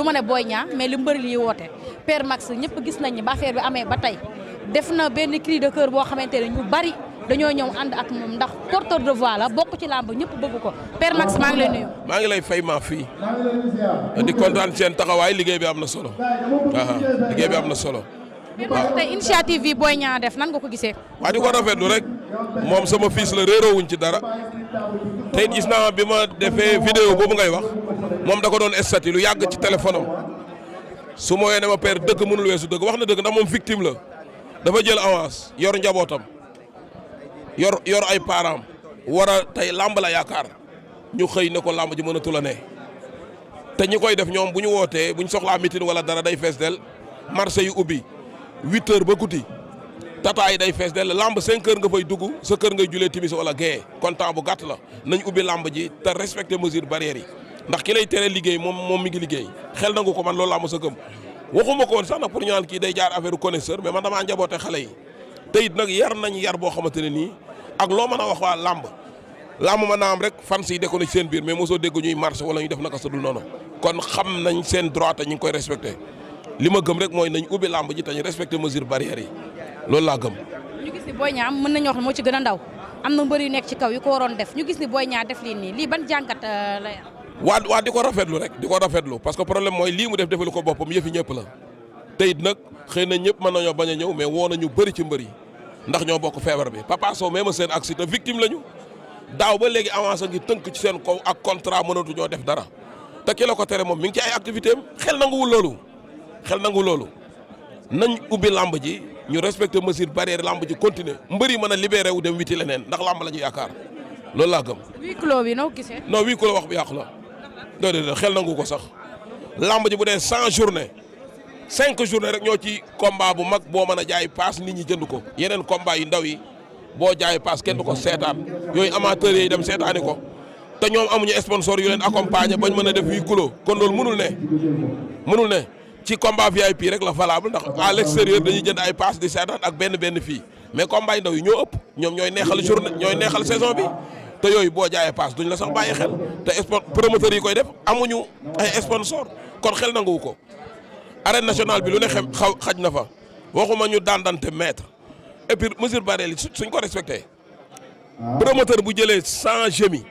ma ne Boy Niang mais li mbëri li woote Père Max ñëpp gis nañ ni ba affaire bi amee ba tey def na benn cri de cœur boo xamante ne ñu bari dañoo ñëw ànd ak moom ndax porteur de voix la bokk ci làmb ñëpp bëgg ko Père Max maa ngi lay nuyu. maa ngi lay fay maa fii di kontaan seen taxawaay liggéey bi am na solo liggéey bi am na solo. waaw tey initiative bi Boy Niang def nan nga ko gisee. waa di ko rafetlu rek moom sama fils la réeroowuñ ci dara te it gis naa bi ma defee vidéo boobu ngay wax moom da ko doon statut lu yàgg ci téléphone am su ma ne ma père dëgg mënul weesu dëgg wax na dëgg ndax moom victime la dafa jël avance yor njabootam yor ay parents war a tey làmb la yaakaar ñu xëy ne ko làmb ji mënatu la ne te ñi koy def ñoom bu ñu wootee bu ñu soxlaa meeting wala dara day fees del marché yu ubbi 8 heures ba guddi tata yi day fees del lamb 5 heures nga fay dugg sa kër ngay julee timis wala gée kon temps bu gàtt la nañ ubbi lamb ji te respecter mesures barrières yi ndax ki lay tere liggéey moom mi ngi liggéey xel nangu ko man loolu laa mos a gëm waxuma ko woon sax nag pour ñu naan kii day jaar affaire connaisseur mais man damaa njaboote xale yi te it nag yar nañ yar boo xamante ne nii ak loo mën a wax waa lamb mën naa am rek fans yi dekkoon ci seen biir mais mosoo dégg ñuy marché wala ñu def naka sa dul noonu kon xam nañ seen droit te ñu ngi koy respecté li ma gëm rek mooy nañ ubbi lamb ji te ñu respecté mesures barrières yi loolu laa gëm. ñu gis ni Boy Niang mën nañu wax ne moo ci gën a ndaw am na mbër yu nekk ci kaw yu ko waroon def ñu gis ni Boy Niang def lii ban jàngat lay am. waa di ko rafetlu rek di ko rafetlu parce que problème mooy lii mu def defalu ko boppam yëfi ñëpp la te it nag xëy na ñëpp mën nañoo bañ a ñëw mais woo nañu bëri ci mbër yi ndax ñoo bokk feebar bi Papa Sow même seen accident victime lañu daaw ba léegi avancé ngi tënk ci seen kaw ak contrat mënatu ñoo def dara te ki la ko tere moom mi ngi ci ay activité am xel nanguwul loolu nañ ubbi lamb ji ñu respecté mesure barrière lamb ji continuer mbër yi mën a libéré wu dem witi leneen ndax lamb la ñu yaakaar loolu laa gëm. huis clos bi noo gisee. non huis clos wax bi yàqu la déedéet xel nangu ko sax lamb ji bu dee 100 journée 5 journée rek ñoo ci combat bu mag boo mën a jaay paas nit ñi jënd ko yeneen combat yu ndaw yi boo jaay paas kenn du ko seetaan yooyu amateurs yi dem seetaani ko te ñoom amuñu sponsor yu leen accompagner bañ mën a def huis clos kon loolu mënul ne ci combat VIP rek la valable ndax à l'extérieur dañuy jënd ay paas di seetaan ak benn fii mais combat yu ndaw yi ñoo ëpp ñoom ñooy neexal journée ñooy neexal saison bi te yooyu boo jaayee paas duñ la sax bàyyi xel te promoteurs yi koy def amuñu ay sponsor kon xel nanguwu ko. arène nationale bi lu ne xaj na fa waxuma ñu dante maître et puis mesure barrière yi suñ ko respecté promoteur bu jëlee 100 gémi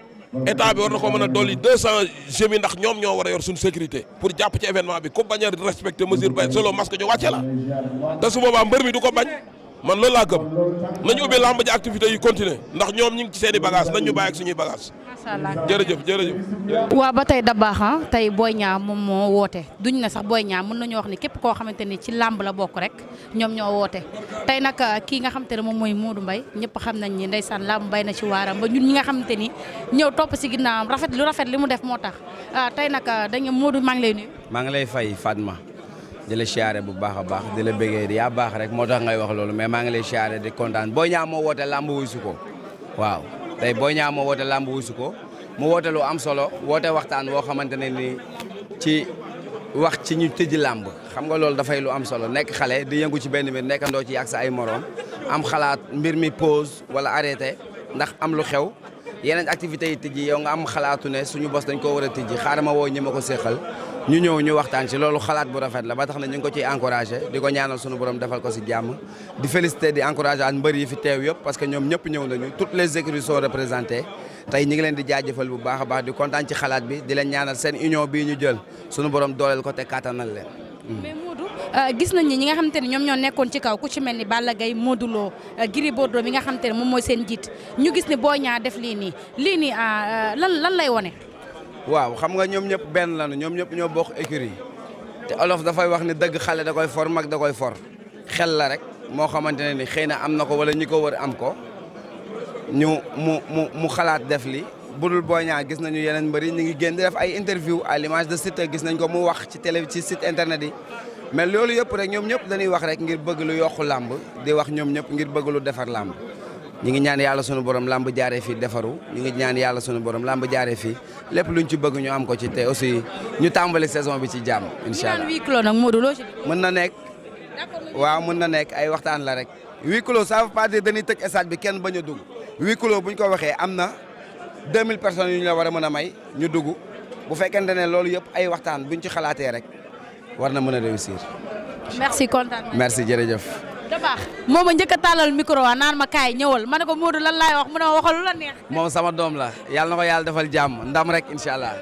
état bi war na ko mën a dolli 200 gémi ndax ñoom ñoo war a yor suñu sécurité pour jàpp ci événement bi ku bañ a respecté mesure barrière solo masque ñu wàcce la te su boobaa mbër mi du ko bañ man loolu laa gëm nañu ubbi lamb ji activité yi continuer ndax ñoom ñu ngi ci seen i bagage nañ ñu bàyyi ak suñuy bagage macha allah jërëjëf. waaw ba tey da baax tey Boy Niang moom moo woote duñ na sax Boy Niang mën nañoo wax ni képp koo xamante ni ci làmb la bokk rek ñoom ñoo woote tey nag kii nga xamante ne moom mooy Modou Mbaye ñëpp xam nañ ni ndeysaan làmb bay na ci waaram ba ñun ñi nga xamante ni ñëw topp si ginnaawam rafet li mu def moo tax tey nag dañu Modou maa ngi lay nuyu. maa ngi lay fay Fatma di la siyaare bu baax a baax di la bëggee yaa baax rek moo tax ngay wax loolu mais maa ngi lay siyaare di kontaan Boy Niang moo woote làmb wuy su ko waaw tey Boy Niang moo woote làmb wuy su ko mu woote lu am solo woote waxtaan woo xamante ne ni ci wax ci ñu tëji làmb xam nga loolu dafay lu am solo nekk xale di yëngu ci benn mbir nekkandoo ci ak sa ay morom am xalaat mbir mi pause wala arrêté ndax am lu xew yeneen activités yi tëji yow nga am xalaatu ne suñu bos dañ koo war a tëji xaaral ma woo ñi ma ko séqal ñu ñëw ñu waxtaan ci loolu xalaat bu rafet la ba tax na ñu ngi ko ciy encouragé di ko ñaanal suñu borom defal ko si jàmm di félicité di encouragé at mbër yi fi teew yëpp parce que ñoom ñëpp ñëw nañu toutes les écuries sont représentées tey ñu ngi leen di jaajëfal bu baax a baax di kontaan ci xalaat bi di leen ñaanal seen union bii ñu jël suñu borom dooleel ko te kattanal leen. mais Modou gis nañ ni ñi nga xamante ne ñoom ñoo nekkoon ci kaw ku ci mel ni Balla Gaye Modou Lo Gris Bordeaux mi nga xamante ne moom mooy seen jiit ñu gis ni Boy Niang def lii nii lan lay wone. waaw xam nga ñoom ñëpp benn lañu ñoom ñëpp ñoo bokk écurie te olof dafay wax ni dëgg xale da koy for mag da koy for xel la rek moo xamante ne ni xëy na am na ko wala ñi ko wër am ko mu xalaat def li budul Boy Niang gis nañu yeneen mbëri ñu ngi génn di def ay interview à l'image de Siteu gis nañ ko mu wax ci télé ci site internet yi mais loolu yëpp rek ñoom ñëpp dañuy wax rek ngir bëgg lu yokku làmb di wax ñoom ñëpp ngir bëgg lu defar làmb ñu ngi ñaan yàlla sunu borom làmb jaaree fii defaru ñu ngi ñaan yàlla sunu borom làmb jaaree fii lépp luñ ci bëgg ñu am ko ci te aussi ñu tàmbali saison bi ci jàmm incha allah. huis clos nag Modou loo ci. mën na nekk waaw mën na nekk ay waxtaan la rek huis clos ça veut pas dire dañuy tëj stade bi kenn bañ a dugg huis clos buñ ko waxee am na 2000 personnes yu ñu la war a mën a may ñu dugg bu fekkente ne loolu yëpp ay waxtaan buñ ci xalaatee rek war na mën a réussir. merci kontaan merci jërëjëf. da baax moom a njëkk a tàllal micro wa naan ma kaay ñëwal ma ne ko Modou lan laay wax mu ne ma waxal lu la neex. moom sama doom la yàlla na ko yàlla defal jàmm ndam rek incha allah.